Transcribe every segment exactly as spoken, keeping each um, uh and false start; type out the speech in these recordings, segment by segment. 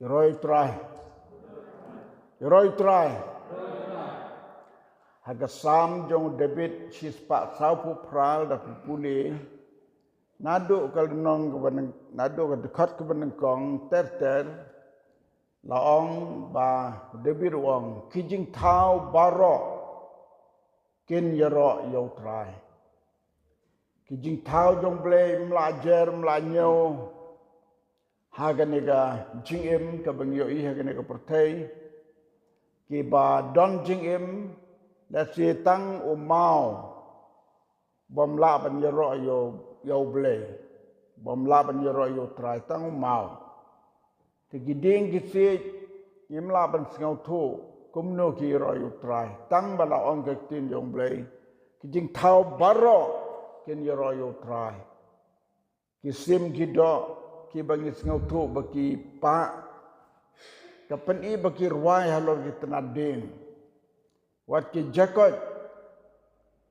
Ïaroh ïa u Trai. Ïaroh ïa u Trai. Ha ka Salm jong u David shispah sawphew phra, da pule, naduh ka lynnong kaba nyng-, naduh ka dkhot kaba nyngkong ter ter, la ong ba u David u ong, ki jingthaw baroh kin ïaroh ïa u Trai. Ki jingthaw jong u Blei ym lah jer, ym lah ñiew ha kane ka jingim kaba ngi ïohi ha kane ka pyrthei. Kiba don jingim, lehse tang u maw bym lah ban ïaroh ïa u, ïa u Blei. Bym lah ban ïaroh ïa u Trai, tang u maw. Te ki dieng ki siej, ngim lah ban sngewthuh kumno ki ïaroh ïa u Trai. Tang ba la ong ka ktien jong u Blei, ki jingthaw baroh kin ïaroh ïa u Trai. Ki sim ki doh, kiba ngi sngewthuh ba ki pah, ka pyni ba ki rwai halor ki tnat dieng. Wat ki jakoit,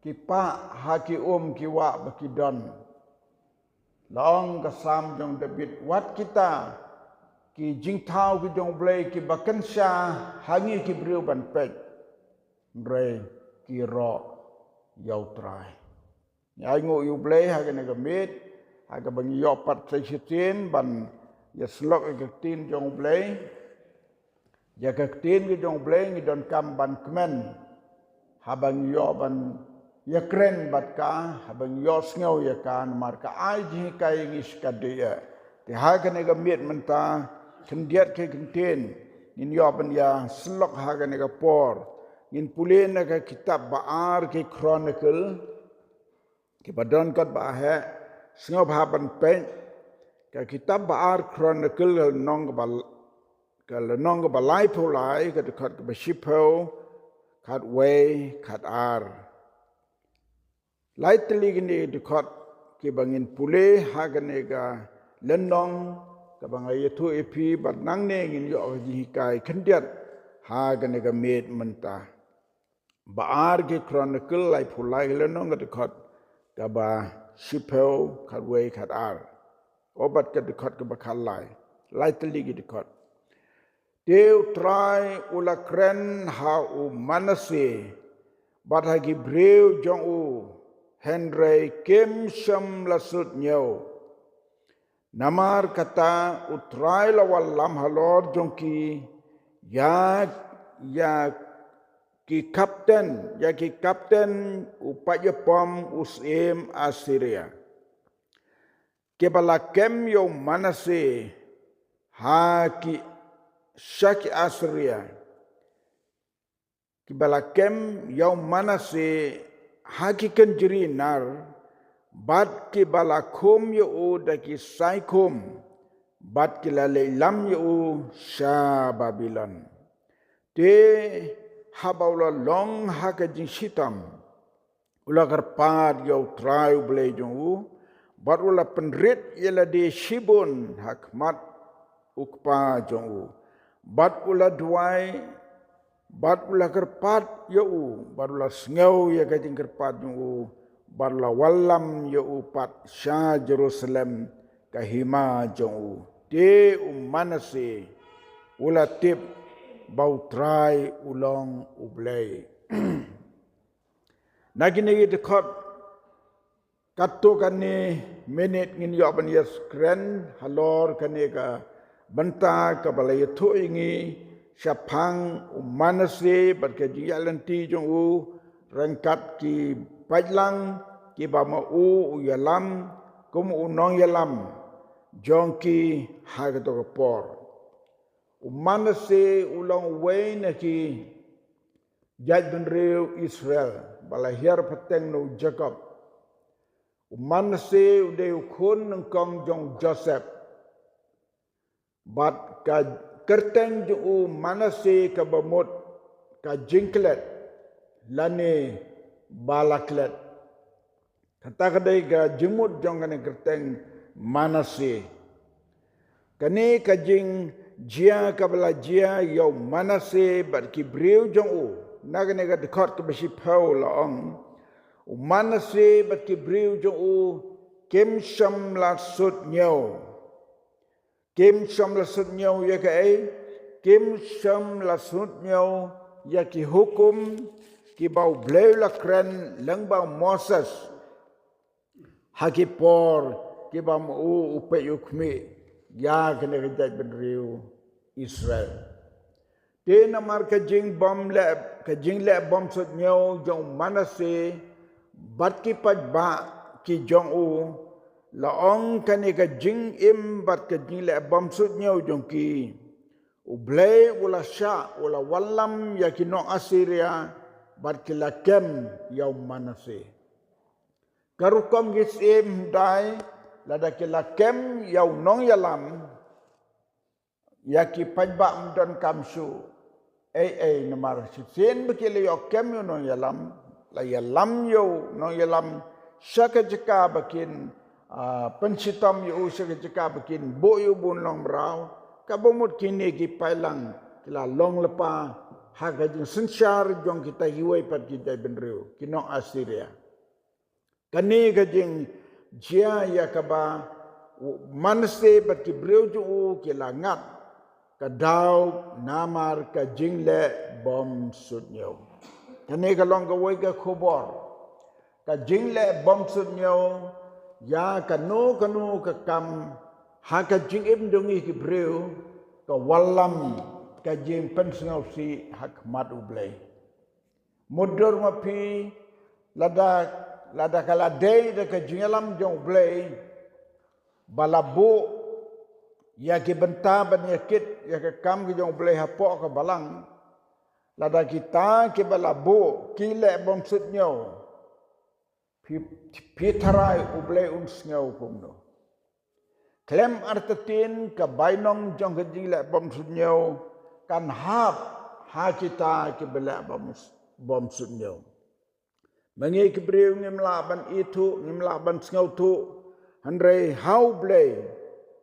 ki pah ha ki um ki wah ba ki don. La ong ka Salm jong u David, wat kita ki jingthaw ki jong u Blei kiba kynsha ha ngi ki briew ban peit, hynrei ki ïaroh ïa u Trai. Ngi ainguh ïa u Blei ha kane ka miet, ha kaba ngi ïoh pat sa shisien ban ïasyllok ïa ka ktien jong u Blei. Ïa ka ktien ka jong u Blei ngi donkam ban kmen haba ngi ïoh ban ïakren bad ka, haba ngi ïohsngew ïa ka, namar ka ai jinghikai ïa ngi shikatdei. Te ha kane ka miet mynta, khyndiat ki kyntien ngin ïoh ban ïasyllok ha kane ka por. Ngin pule na ka kitab Ba Ar ki Chronicle, kiba don katba heh, sngewbha ban peit. Ka kitab Ba Ar Chronicle, ka lynnong kaba, ka lynnong kaba laiphew lai, ka dkhot kaba shiphew, khatwei, khatar. Lai tylli kine ki dkhot kiba ngin pule ha kane ka lynnong, kaba nga ïathuh ïa phi, bad nangne ngin ïoh ka jinghikai khyndiat ha kane ka miet mynta. Ba Ar ki Chronicle laiphew lai, ka lynnong, ka dkhot kaba shiphew, khatwei, khatar. O bad ka dkhot kaba khatlai. Lai tylli ki dkhot. Te u Trai u la kren ha u Manasseh bad ha ki briew jong u, hynrei kim shym la sut ñiew. Namar kata u Trai la wallam halor jong ki ïa, ïa ki kapten, ïa ki kapten u paid ïapom u syiem Assyria, kiba la kem ïa u Manasseh ha ki, sha ki Assyria, kiba la kem ïa u Manasseh ha ki kynjri nar, bad kiba la khum ïa u da ki saikhum, bad ki la leit lam ïa u sha Babilon. Te haba u la long ha ka jingshitom, u la kyrpad ïa u Trai u Blei jong u, bad u la pynrit ïa lade shibun ha khmat u kpa jong u. Bad u la duwai, bad u la kyrpad ïa u, bad u la sngew ïa ka jingkyrpad jong u, bad u la wallam ïa u pat sha Jerusalem, ka hima jong u. Te u Manasseh u la tip ba u Trai u long u Blei. Na kine ki dkhot, katto katne minit ngin ïoh ban ïakren halor kane ka bynta kaba la ïathuh ïa ngi shaphang u Manasseh bad ka jingïaid lynti jong u ryngkat ki paidlang kiba ma u u ïalam kum u nongïalam jong ki ha kato ka por. U Manasseh u long uwei na ki jaitbynriew Israel ba la hiar pateng na u Jakob. U Manasseh u dei u khun nyngkong jong u Joseph. Bad ka kyrteng jong u Manasseh kaba mut ka jingklet lane ba la klet. Kata ka dei ka jingmut jong kane ka kyrteng Manasseh. Kane ka jingjia kaba la jia ïa u Manasseh bad ki briew jong u. Na kane ka dkhot kaba shiphew la ong, u Manasseh bad ki briew jong u kim shym la sut ñiew. Kim shym la sut ñiew ïa kaei, kim shym la sut ñiew ïa ki hukum kiba U Blei u la kren lyngba u Moses ha ki por kiba ma u u peit u khmih ïa kane ka jaitbynriew Israel. Te namar ka jingbym leh, ka jingleh bymsut ñiew jong u Manasseh bad ki paidbah ki jong u, la ong kane ka jingim bad ka jingleh bymsut ñiew jong ki, U Blei u la shah, u la wallam ïa ki nong Assyria bad ki la kem ïa u Manasseh. Ka rukom ki syiem dei, lada ki la kem ïa u nongïalam, ïa ki paidbah ym donkam shuh ei ei, namar shisien ba ki la ïoh kem ïa u nongïalam, la ïalam ïa u nongïalam sha ka jaka ba kin, ah, pynshitom ïa u, sha ka jaka ba kin buh ïa u ban long mraw, kaba mut kine ki paidlang ki la long lypa ha ka jingsynshar jong kita kiwei pat ki jaitbynriew, ki nong Assyria. Kane ka jingjia ïa kaba u Manasseh bad ki briew jong u ki la ngat ka daw namar ka jingleh bymsut ñiew. Kane ka long kawei ka khubor. Ka jingleh bymsut ñiew ïa kano kano ka kam ha ka jingim jong ngi ki briew, ka wallam ka jingpynsngewsih ha khmat U Blei. Mutdur ma phi, lada, lada ka la dei da ka jingïalam jong U Blei ba la buh ïa ki bynta ban ïa kit ïa ka kam ka jong U Blei hapoh ka balang, lada kita kiba la buh ki leh bymsut ñiew, phi, phi tharai U Blei un sngew kumno? Khlem artatien ka bainong jong ka jingleh bymsut ñiew kan hap ha kita kiba leh bym, bymsut ñiew. Ma ngi ki briew ngim lah ban ithuh, ngim lah ban sngewthuh, hynrei ha U Blei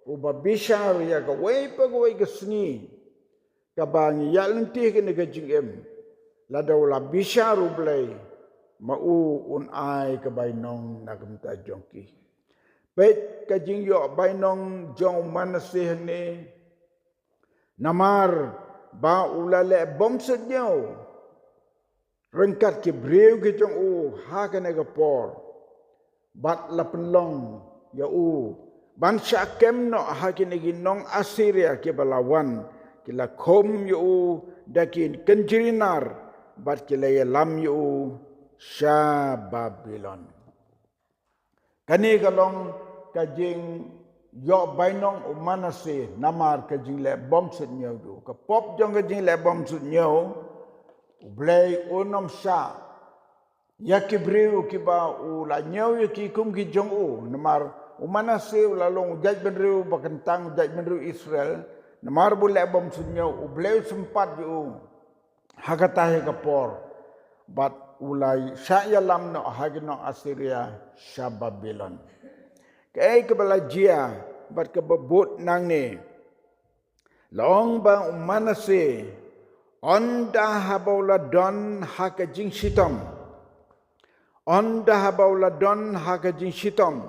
uba bishar ïa kawei pa kawei ka sngi kaba ngi ïaid lynti kane ka jingim, lada u la bishar U Blei, ma u un ai ka bainong na ka bynta jong ki. Peit ka jingïoh bainong jong u Manasseh ne, namar ba u la leh bymsut ñiew ryngkat ki briew ki jong u ha kane ka por, bad la pynlong ïa u ban shah kem noh ha kine ki nong Assyria kiba la wan, ki la khum ïa u da ki kynjri nar bad ki la ïalam ïa u sha Babilon. Kane ka long ka jingïoh bainong u Manasseh namar ka jingleh bymsut ñiew jong u. Ka pop jong ka jingleh bymsut ñiew, U Blei un ym shah ïa ki briew kiba u la ñiew ïa ki kum ki jong u, namar u Manasseh u la long u jaitbynriew ba kyntang, u jaitbynriew Israel, namar ba u leh bymsut ñiew, U Blei u sympat ïa u ha kata hi ka por, bad u la shah ïalam noh ha ki nong Assyria sha Babilon. Kaei kaba la jia bad kaba bud nangne? La ong ba u Manasseh, ynda haba u la don ha ka jingshitom, ynda haba u la don ha ka jingshitom,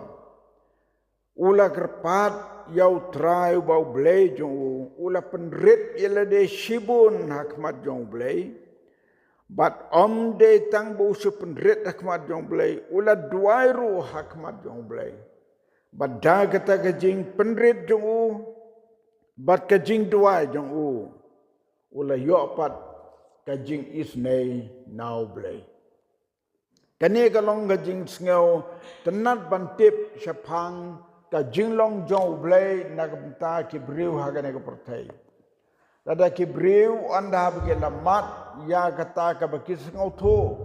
u la kyrpad ïa U Trai uba U Blei jong u, u la pynrit ïa lade shibun ha khmat jong U Blei. Bad ym dei tang ba u shu pynrit ha khmat jong U Blei, u la duwai ruh ha khmat jong U Blei. Bad da kata ka jingpynrit jong u bad ka jingduwai jong u, u la ïoh pat ka jingisynei na U Blei. Kane ka long ka jingsngew tynnad ban tip shaphang ka jinglong jong U Blei na ka bynta ki briew ha kane ka pyrthei. Lada ki briew ynda ba ki la mad ïa kata kaba ki sngewthuh,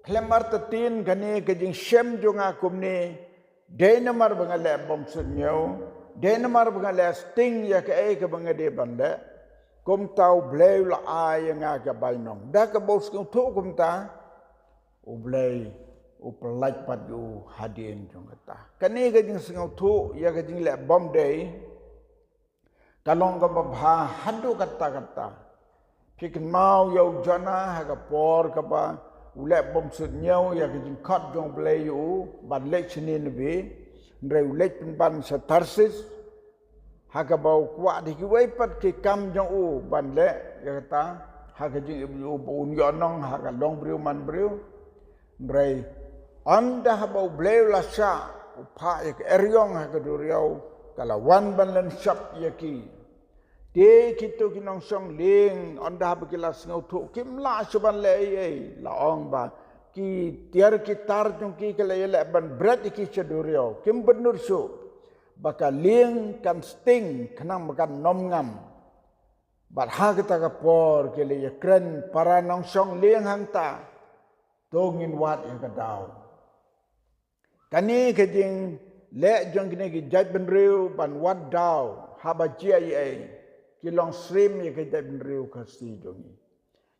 khlem artatien kane ka jingshem jong nga kumne, dei namar ba nga leh bymsut ñiew, dei namar ba nga leh sting ïa kaei kaba nga dei ban leh, kumta U Blei u la ai ïa nga ka bainong. Da kaba u sngewthuh kumta, U Blei u pyllait pat ïa u hadien jong kata. Kane ka jingsngewthuh ïa ka jingleh bymdei ka long kaba bha haduh katta katta. Phi kynmaw ïa u Jonah ha ka por kaba u leh bymsut ñiew ïa ka jingkhot jong U Blei ïa u ban leit sha Nineveh, hynrei u leit pynban sha Tarsis. Ha kaba u kwah da kiwei pat ki kam jong u ban leh ïa kata, ha ka jingim u ba un ïoh nong ha ka long briew man briew. Hynrei ynda haba U Blei u la shah, u phah ïa ka eriong ha ka duriaw, ka la wan ban len shap ïa ki. Te kito ki nongshong lieng, ynda haba ki la sngewthuh, kim lah shuh ban leh ei ei, la ong ba ki tiar ki tar jong ki ki la ïaleh ban bret ïa ki sha duriaw, kim bynnud shuh ba ka lieng kan sting khnang ba kan nym ngam. Bad ha kata ka por ki la ïakren para nongshong lieng hangta, to ngin wad ïa ka daw. Kane ka jingleh jong kine ki jaitbynriew ban wad daw haba jia ei ei, ki long syriem ïa ka jaitbynriew Khasi jong ngi.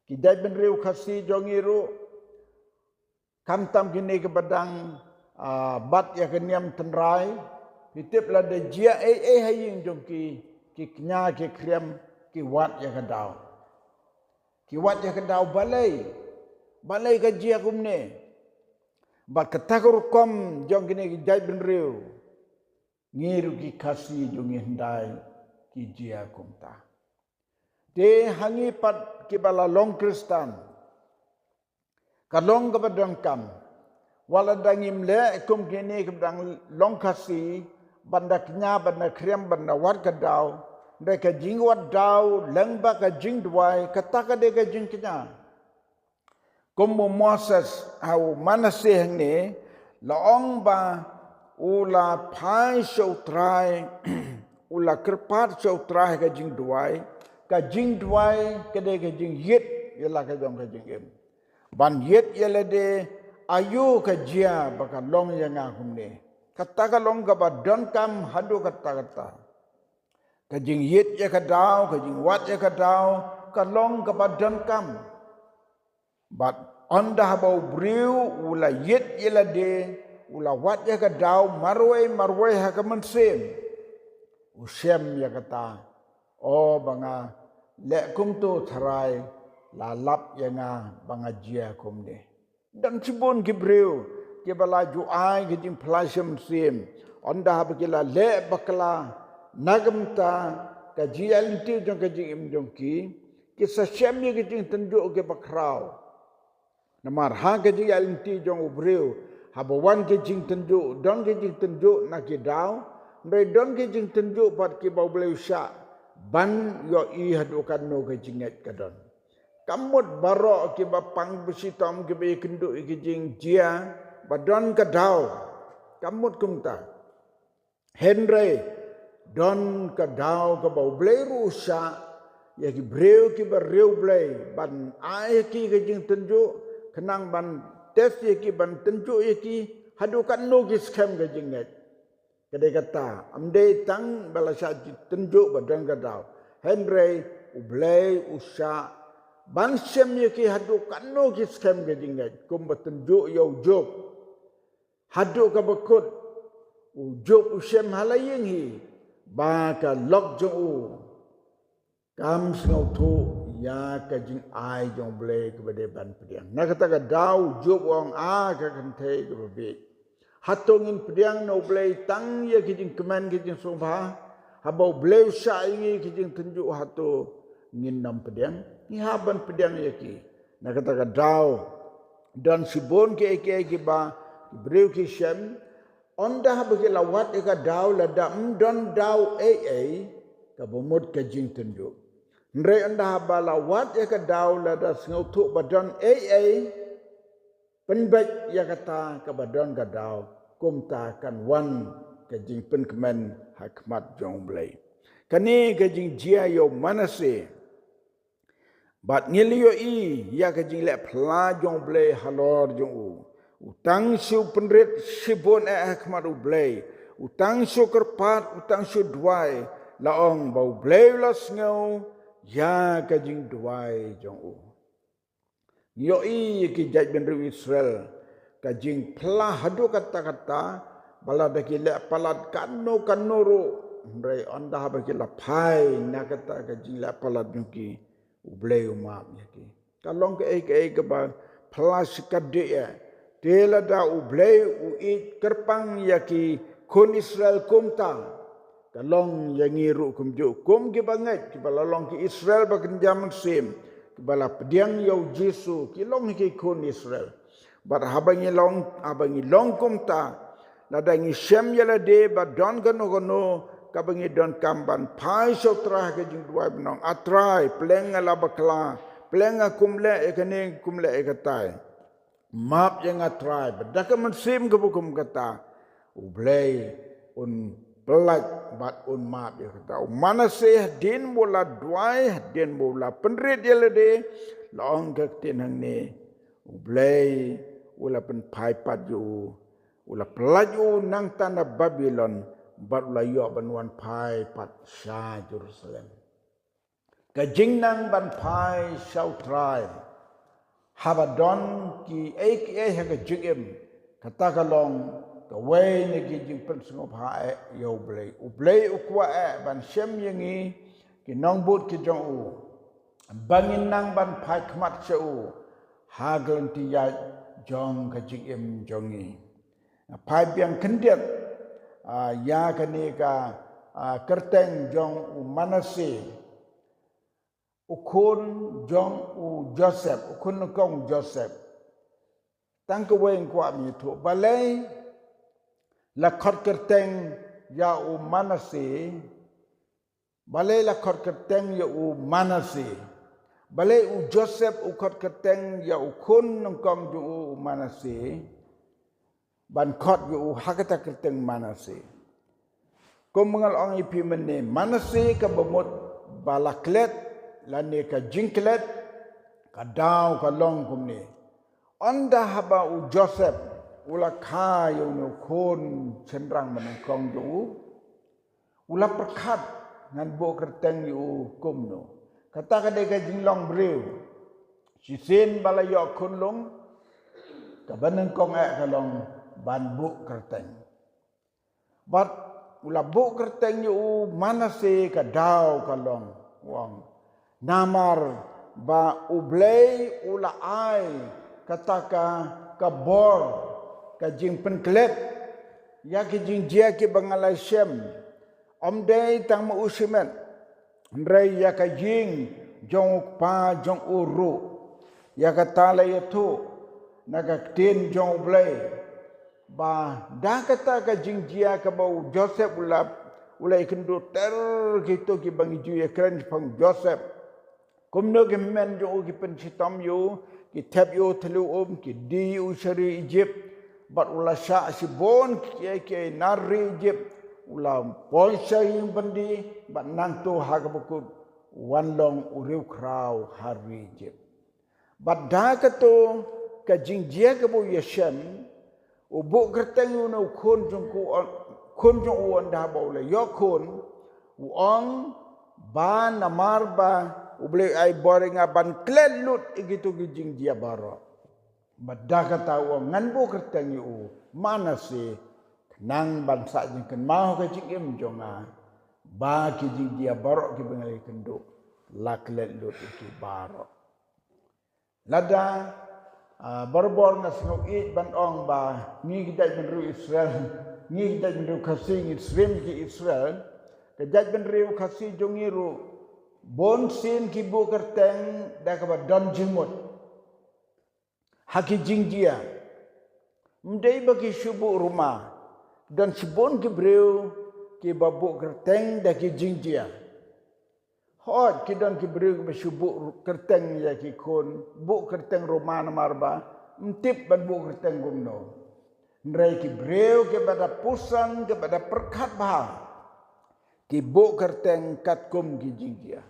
Ki jaitbynriew Khasi jong ngi ruh, khamtam kine kiba dang, ah, bat ïa ka niam tynrai, phi tip lada jia ei ei ha ïing jong ki, ki kñia ki khriam, ki wad ïa ka daw. Ki wad ïa ka daw balei, balei ka jia kumne. Bad kata ka rukom jong kine ki jaitbynriew, ngi ruh ki Khasi jong ngi hyndai ki jia kumta. Te ha ngi pat kiba la long Khristan, ka long kaba donkam. Wat lada ngim leh kum kine kiba dang long Khasi, ban da kñia, ban da khriam, ban da wad ka daw, hynrei ka jingwad daw lyngba ka jingduwai, kata ka dei ka jingkñia. Kum u Moses, ha u Manasseh hangne, la ong ba u la phai sha U Trai, u la kyrpad sha U Trai ha ka jingduwai, ka jingduwai ka dei ka jingïit ïa la ka jong ka jingim. Ban ïit ïa lade, aïu ka jia ba ka long ïa nga kumne. Kata ka long kaba donkam haduh katta katta. Ka jingïit ïa ka daw, ka jingwad ïa ka daw, ka long kaba donkam. Bad ynda haba u briew u la ïit ïa lade, u la wad ïa ka daw marwei marwei ha ka mynsiem, u shem ïa kata, o ba nga leh kumto, tharai la lap ïa nga ba nga jia kumne. Don shibun ki briew kiba la ju ai ka jingphylla sha mynsiem, ynda haba ki la leh bakla na ka bynta ka jingïaid lynti jong ka jingim jong ki, ki sa shem ïa ki jingtynjuh kiba khraw. Namar ha ka jingïaid lynti jong u briew, haba wan ki jingtynjuh, don ki jingtynjuh na ki daw, hynrei don ki jingtynjuh pat kiba U Blei u shah ban ïohi haduh katno ka jingngeit ka don. Kam mut baroh kiba pang ba shitom kiba ïakynduh ïa ki jingjia ba don ka daw. Kam mut kumta. Hynrei don ka daw kaba U Blei ruh u shah ïa ki briew kiba riewblei ban ai ïa ki ka jingtynjuh, khnang ban test ïa ki, ban tynjuh ïa ki haduh katno ki skhem ka jingngeit. Ka dei kata, ym dei tang ba la shah jingtynjuh ba don ka daw, hynrei U Blei u shah ban shem ïa ki haduh katno ki skhem ka jingngeit, kumba tynjuh ïa u Job. Haduh kaba kut, u Job u shem ha la ïing hi ba ka lok jong u kam sngewthuh ïa ka jingai jong U Blei kaba dei ban pdiang. Na kata ka daw u Job u ong, a ka kynthei kaba bieit, hato ngin pdiang na U Blei tang ïa ki jingkmen ki jingsngewbha? Haba U Blei u shah ïa ngi ki jingtynjuh, hato ngin nym pdiang? Ngi hap ban pdiang ïa ki. Na kata ka daw don shibun kiei kiei kiba ki briew ki shem. Ynda haba ki la wad ïa ka daw, lada ym don daw ei ei, kaba mut ka jingtynjuh. Hynrei ynda haba la wad ïa ka daw, lada sngewthuh ba don ei ei, pynbeit ïa kata kaba don ka daw, kumta kan wan ka jingpynkmen ha khmat jong U Blei. Kane ka jingjia ïa u Manasseh. Bad ngi la ïohi ïa ka jingleh phylla jong U Blei halor jong u. U tang shu pynrit shibun eh ha khmat U Blei. U tang shu kyrpad, u tang shu duwai, la ong ba U Blei u la sngew ïa ka jingduwai jong u. Ngi ïohi ïa ki jaitbynriew Israel, ka jingphylla haduh katta katta, ba lada ki leh palat kano kano ruh, hynrei ynda haba ki la phai na kata ka jingleh palat jong ki, U Blei u map ïa ki. Ka long kaei kaei kaba phylla shikatdei eh. Te lada U Blei u ïeit kyrpang ïa ki khun Israel kumta, Ka long ïa ngi ruh kumjuh, kum kiba ngeit, kiba la long ki Israel ba kynja mynsiem, kiba la pdiang ïa u Jisu, ki long ki khun Israel. Bad haba ngi long, haba ngi long kumta, lada ngi shem ïa lade ba don kano kano kaba ngi donkam ban phai sha U Trai ha ka jingduwai ban ong, A Trai, pleng nga la bakla, pleng nga kum leh ïa kane, kum leh ïa katai. Map ïa nga Trai, bad da ka mynsiem kaba kum kata, U Blei un pyllait bad un map ïa kata. U Manasseh hadien ba u la duwai, hadien ba u la pynrit ïa lade, la ong ka ktien hangne, U Blei u la pynphai pat ïa u, u la pyllait ïa u nangta na Babilon, bad u la ïoh ban wan phai pat sha Jerusalem. Ka jingnang ban phai sha U Trai haba don kiei kiei ha ka jingim, kata ka long kawei na ki jingpynsngewbha eh ïa U Blei. U Blei u kwah eh ban shem ïa ngi ki nongbud ki jong u, ba ngin nang ban phai khmat sha u ha ka lynti ïaid jong ka jingim jong ngi. Phai biang khyndiat, ah, ïa kane ka, ah, kyrteng jong u Manasseh, u khun jong u Joseph, u khun nyngkong u Joseph. Tang kawei nga kwah ban ïathuh, balei la khot kyrteng ïa u Manasseh, balei la khot kyrteng ïa u Manasseh, balei u Joseph u khot kyrteng ïa u khun nyngkong jong u, u Manasseh, ban khot ïa u ha kata kyrteng Manasseh. Kum ba nga la ong ïa phi mynne, Manasseh kaba mut ba la klet, lane ka jingklet, ka daw ka long kumne. Ynda haba u Joseph u la kha ïa une u khun shynrang ba nyngkong jong u, u la pyrkhat, ngan buh kyrteng ïa u kumno. Kata ka dei ka jinglong briew. Shisien ba la ïoh khunlung, kaba nyngkong eh ka long ban buh kyrteng. Bad u la buh kyrteng ïa u Manasseh, ka daw ka long, u ong, namar ba U Blei u la ai kata ka, ka bor, ka jingpynklet ïa ki jingjia kiba nga la shem. Ym dei tang ma u shimet, hynrei ïa ka ïing jong u kpa jong u ruh. Ïa kata la ïathuh na ka ktien jong U Blei, ba da kata ka jingjia kaba u Joseph u la, u la ïakynduh ter kito kiba ngi ju ïakren shaphang Joseph. Kumno ki hynmen jong u ki pynshitom ïa u, ki thep ïa u thliew um, ki die ïa u sha ri Egypt, bad u la shah shibun kiei kiei na ri Egypt, u la poi sha ïing byndi, bad nangto ha kaba kut u wan long u riewkhraw ha ri Egypt. Bad da kato ka jingjia kaba u ïashem, u buh kyrteng ïa une u khun jong u, khun jong u, ynda ba u la ïoh khun, u ong, ba namar ba U Blei u ai bor ïa nga ban klet lut ïa kito ki jingjia baroh. Bad da kata u ong, ngan buh kyrteng ïa u Manasseh, khnang ban sah jingkynmaw ha ka jingim jong nga, ba ki jingjia baroh kiba nga la ïakynduh, la klet lut ïa ki baroh. Lada, ah, barabor nga sngew ïeit ban ong ba ngi ki jaitbynriew Israel, ngi ki jaitbynriew Khasi ngi syriem ki Israel, ka jaitbynriew Khasi jong ngi ruh, bun sien ki buh kyrteng da kaba don jingmut ha ki jingjia. Ym dei ba ki shu buh ruma, don shibun ki briew kiba buh kyrteng da ki jingjia. Hooid, ki don ki briew kiba shu buh kyrteng ïa ki khun, buh kyrteng ruma namar ba ym tip ban buh kyrteng kumno. Hynrei ki briew kiba da pyrshang, kiba da pyrkhat bha, ki buh kyrteng katkum ki jingjia.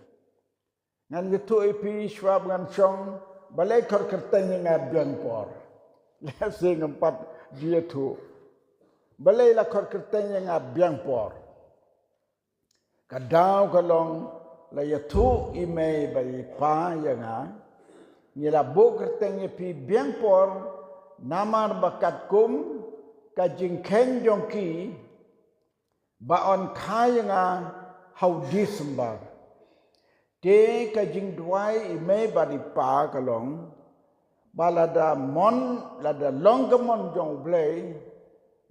Ngan ïathuh ïa phi shuwa ba ngan shong, balei khot kyrteng ïa nga biang por. Lehse ngam pat ju ïathuh balei la khot kyrteng ïa nga biang por. Ka daw ka long, la ïathuh i mei bad i pa ïa nga, ngi la buh kyrteng ïa phi biang por, namar ba katkum ka jingkheiñ jong ki, ba yn kha ïa nga ha u December. Te ka jingduwai i mei bad i pa ka long, ba lada mon, lada long ka mon jong U Blei,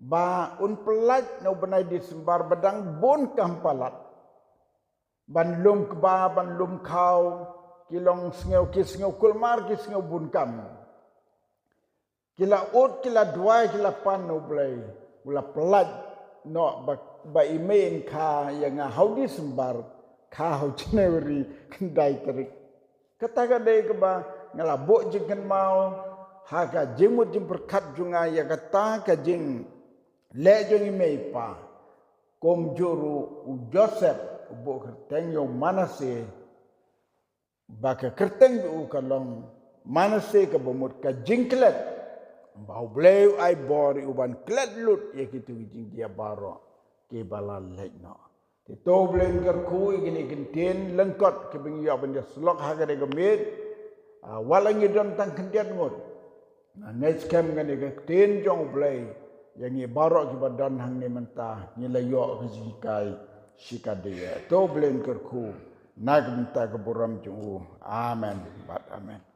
ba un pyllait na u bnai Disembar ba dang bun kam palat. Ban lum kba, ban lum khaw, ki long sngew, ki sngew kulmar, ki sngew bun kam. Ki la ud, ki la duwai, ki la pan na u Blei. U la pyllait noh ba, ba i mei in kha ïa nga ha u Disembar, kha ha u January, khyndai tarik. Kata ka dei kaba nga la buh jingkynmaw ha ka jingmut jingpyrkhat jong nga ïa kata ka jingleh jong i mei i pa. Kumjuh ruh u Joseph u buh kyrteng ïa u Manasseh, ba ka kyrteng jong u ka long Manasseh, kaba mut ka jingklet. Ba u Blei u ai bor ïa u ban klet lut ïa kito ki jingjia baroh kiba la leit noh. Te to u Blei un kyrkhu ïa kine ki ktien lyngkot kiba ngi ïoh ban ïa syllok ha kane ka miet. Ah, wat la ngi don tang khyndiat ngut, nga ngeit skhem kane ka ktien jong u Blei ïa ngi baroh kiba don hangne mynta, ngi la ïoh ka jinghikai shikatdei. To u Blei un kyrkhu na ka bynta ka burom jong u. Amen bad amen.